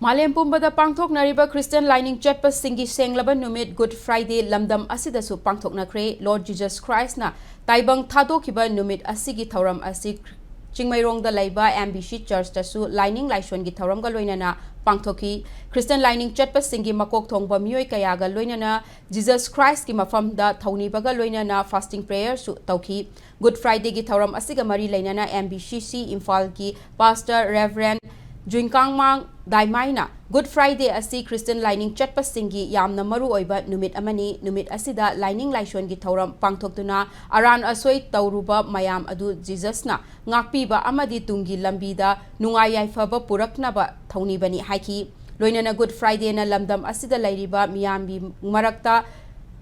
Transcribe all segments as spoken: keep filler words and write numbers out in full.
ꯃꯥꯂꯦꯝ ꯄꯨꯝꯕꯗ ꯄꯥꯡꯊꯣꯛꯅꯔꯤꯕ ꯈ꯭ꯔꯤꯁꯇꯤꯌꯥꯟ ꯂꯥꯏꯅꯤꯡ ꯆꯠꯄꯁꯤꯡꯒꯤ ꯁꯦꯡꯂꯕ ꯅꯨꯃꯤꯠ ꯒꯨꯗ ꯐ꯭ꯔꯥꯏꯗꯦ ꯂꯝꯗꯝ ꯑꯁꯤꯗꯁꯨ ꯄꯥꯡꯊꯣꯛꯅꯈ꯭ꯔꯦ꯫ ꯂꯣꯔꯗ ꯖꯤꯖꯁ ꯈ꯭ꯔꯥꯏꯁꯅ ꯇꯥꯏꯕꯪ ꯊꯥꯗꯣꯛꯈꯤꯕ ꯅꯨꯃꯤꯠ ꯑꯁꯤꯒꯤ ꯊꯧꯔꯝ ꯑꯁꯤ ꯆꯤꯡꯃꯩꯔꯣꯡꯗ ꯂꯩꯕ ꯑꯦꯝ ꯕꯤ ꯁꯤ ꯆꯔꯆꯇꯁꯨ ꯂꯥꯏꯅꯤꯡ ꯂꯥꯏꯁꯣꯟꯒꯤ ꯊꯧꯔꯝꯒ ꯂꯣꯏꯅꯅ ꯄꯥꯡꯊꯣꯛꯈꯤ꯫ ꯈ꯭ꯔꯤꯁꯇꯤꯌꯥꯟ ꯂꯥꯏꯅꯤꯡ ꯆꯠꯄꯁꯤꯡꯒꯤ ꯃꯀꯣꯛ ꯊꯣꯡꯕ ꯃꯤꯑꯣꯏ ꯀꯌꯥꯒ ꯂꯣꯏꯅꯅ ꯖꯤꯖꯁ ꯈ꯭ꯔꯥꯏꯁꯀꯤ ꯃꯐꯝꯗ ꯊꯧꯅꯤꯕꯒ ꯂꯣꯏꯅꯅ ꯐꯥꯁꯇꯤꯡ ꯄ꯭ꯔꯦꯌꯔꯁꯨ ꯇꯧꯈꯤ꯫ ꯒꯨꯗ ꯐ꯭ꯔꯥꯏꯗꯦꯒꯤ ꯊꯧꯔꯝ ꯑꯁꯤꯒ ꯃꯔꯤ ꯂꯩꯅꯅ ꯑꯦꯝ ꯕꯤ ꯁꯤ ꯁꯤ ꯏꯝꯐꯥꯜꯒꯤ ꯄꯥꯁꯇꯔ ꯔꯦꯚꯔꯦꯟ ꯖꯨꯏꯀꯥꯡꯃꯥꯡ ꯗꯥꯏꯃꯥꯏꯅ ꯒꯨꯗ ꯐ꯭ꯔꯥꯏꯗꯦ ꯑꯁꯤ ꯈ꯭ꯔꯤꯁꯇꯤꯌꯥꯟ ꯂꯥꯏꯅꯤꯡ ꯆꯠꯄꯁꯤꯡꯒꯤ ꯌꯥꯝꯅ ꯃꯔꯨ ꯑꯣꯏꯕ ꯅꯨꯃꯤꯠ ꯑꯃꯅꯤ꯫ ꯅꯨꯃꯤꯠ ꯑꯁꯤꯗ ꯂꯥꯏꯅꯤꯡ ꯂꯥꯏꯁꯣꯟꯒꯤ ꯊꯧꯔꯝ ꯄꯥꯡꯊꯣꯛꯇꯨꯅ ꯑꯔꯥꯟ ꯑꯁꯣꯏ ꯇꯧꯔꯨꯕ ꯃꯌꯥꯝ ꯑꯗꯨ ꯖꯤꯖꯁꯅ ꯉꯥꯛꯄꯤꯕ ꯑꯃꯗꯤ ꯇꯨꯡꯒꯤ ꯂꯝꯕꯤꯗ ꯅꯨꯡꯉꯥꯏ ꯌꯥꯏꯐꯕ ꯄꯨꯔꯛꯅꯕ ꯊꯧꯅꯤꯕꯅꯤ ꯍꯥꯏꯈꯤ꯫ ꯂꯣꯏꯅꯅ ꯒꯨꯗ ꯐ꯭ꯔꯥꯏꯗꯦꯅ ꯂꯝꯗꯝ ꯑꯁꯤꯗ ꯂꯩꯔꯤꯕ ꯃꯤꯌꯥꯝꯒꯤ ꯃꯔꯛꯇ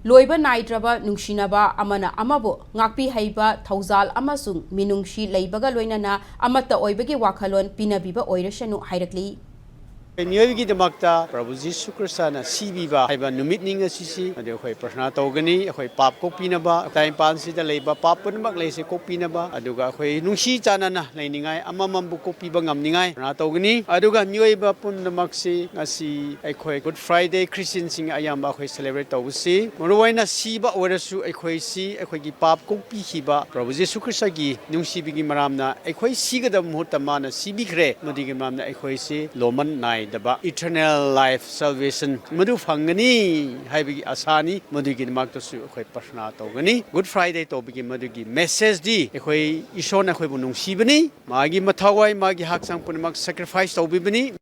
ꯂꯣꯏꯕ ꯅꯥꯏꯗ꯭ꯔꯕ ꯅꯨꯡꯁꯤꯅꯕ, ꯑꯃꯅ ꯑꯃꯕꯨ ꯉꯥꯛꯄꯤ ꯍꯩꯕ ꯊꯧꯖꯥꯜ ꯑꯃꯁꯨꯡ ꯃꯤꯅꯨꯡꯁꯤ ꯂꯩꯕꯒ ꯂꯣꯏꯅꯅ ꯑꯃꯠꯇ ꯑꯣꯏꯕꯒꯤ ꯋꯥꯈꯜꯂꯣꯟ ꯄꯤꯅꯕꯤꯕ ꯑꯣꯏꯔꯁꯅꯨ ꯍꯥꯏꯔꯛꯂꯤ꯫ ꯃꯤꯑꯣꯏꯕꯒꯤꯗꯃꯛꯇ ꯄ꯭ꯔꯚꯨ ꯖꯤꯁꯨ ꯈ꯭ꯔꯤꯁꯇꯅ ꯁꯤꯕꯤꯕ ꯍꯥꯏꯕ ꯅꯨꯃꯤꯠꯅꯤ ꯉꯁꯤꯁꯤ꯫ ꯑꯗꯨ ꯑꯩꯈꯣꯏ ꯄ꯭ꯔꯊꯅꯥ ꯇꯧꯒꯅꯤ, ꯑꯩꯈꯣꯏ ꯄꯥꯞ ꯀꯣꯛꯄꯤꯅꯕ, ꯇꯥꯏꯕꯪꯄꯥꯟꯁꯤꯗ ꯂꯩꯕ ꯄꯥꯞ ꯄꯨꯝꯅꯃꯛ ꯂꯩꯁꯦ ꯀꯣꯛꯄꯤꯅꯕ, ꯑꯗꯨꯒ ꯑꯩꯈꯣꯏ ꯅꯨꯡꯁꯤ ꯆꯥꯟꯅꯅ ꯂꯩꯅꯤꯡꯉꯥꯏ, ꯑꯃꯃꯝꯕꯨ ꯀꯣꯛꯄꯤꯕ ꯉꯝꯅꯤꯡꯉꯥꯏ ꯄ꯭ꯔꯊꯅꯥ ꯇꯧꯒꯅꯤ꯫ ꯑꯗꯨꯒ ꯃꯤꯑꯣꯏꯕ ꯄꯨꯝꯅꯃꯛꯁꯤ ꯉꯁꯤ ꯑꯩꯈꯣꯏ ꯒꯨꯗ ꯐ꯭ꯔꯥꯏꯗꯦ ꯈ꯭ꯔꯤꯁꯇꯤꯌꯥꯟꯁꯤꯡ ꯑꯌꯥꯝꯕ ꯑꯩꯈꯣꯏ ꯁꯦꯂꯦꯕ꯭ꯔꯦꯠ ꯇꯧꯕꯁꯤ ꯃꯔꯨꯑꯣꯏꯅ ꯁꯤꯕ ꯑꯣꯏꯔꯁꯨ ꯑꯩꯈꯣꯏꯁꯤ ꯑꯩꯈꯣꯏꯒꯤ ꯄꯥꯞ ꯀꯣꯛꯄꯤꯈꯤꯕ ꯄ꯭ꯔꯚꯨ ꯖꯤꯁꯨ ꯈ꯭ꯔꯤꯁꯇꯒꯤ ꯅꯨꯡꯁꯤꯕꯒꯤ ꯃꯔꯝꯅ ꯑꯩꯈꯣꯏ ꯁꯤꯒꯗꯕ ꯃꯍꯨꯠꯇ ꯃꯥꯅ ꯁꯤꯕꯤꯈ꯭ꯔꯦ꯫ ꯃꯗꯨꯒꯤ ꯃꯔꯝꯅ ꯑꯩꯈꯣꯏꯁꯤ ꯂꯣꯃꯟ ꯅꯥꯏꯗꯕ eternal life salvation ꯃꯗꯨ ꯐꯪꯒꯅꯤ ꯍꯥꯏꯕꯒꯤ ꯑꯁꯥꯅꯤ꯫ ꯃꯗꯨꯒꯤꯗꯃꯛꯇꯁꯨ ꯑꯩꯈꯣꯏ ꯄ꯭ꯔꯊꯅꯥ ꯇꯧꯒꯅꯤ꯫ ꯒꯨꯗ ꯐ꯭ꯔꯥꯏꯗꯦ ꯇꯧꯕꯒꯤ ꯃꯗꯨꯒꯤ ꯃꯦꯁꯦꯖꯗꯤ ꯑꯩꯈꯣꯏ ꯏꯁꯣꯔꯅ ꯑꯩꯈꯣꯏꯕꯨ ꯅꯨꯡꯁꯤꯕꯅꯤ, ꯃꯥꯒꯤ ꯃꯊꯋꯥꯏ, ꯃꯥꯒꯤ ꯍꯛꯆꯥꯡ ꯄꯨꯝꯅꯃꯛ ꯁꯦꯀ꯭ꯔꯤꯐꯥꯏꯁ ꯇꯧꯕꯤꯕꯅꯤ꯫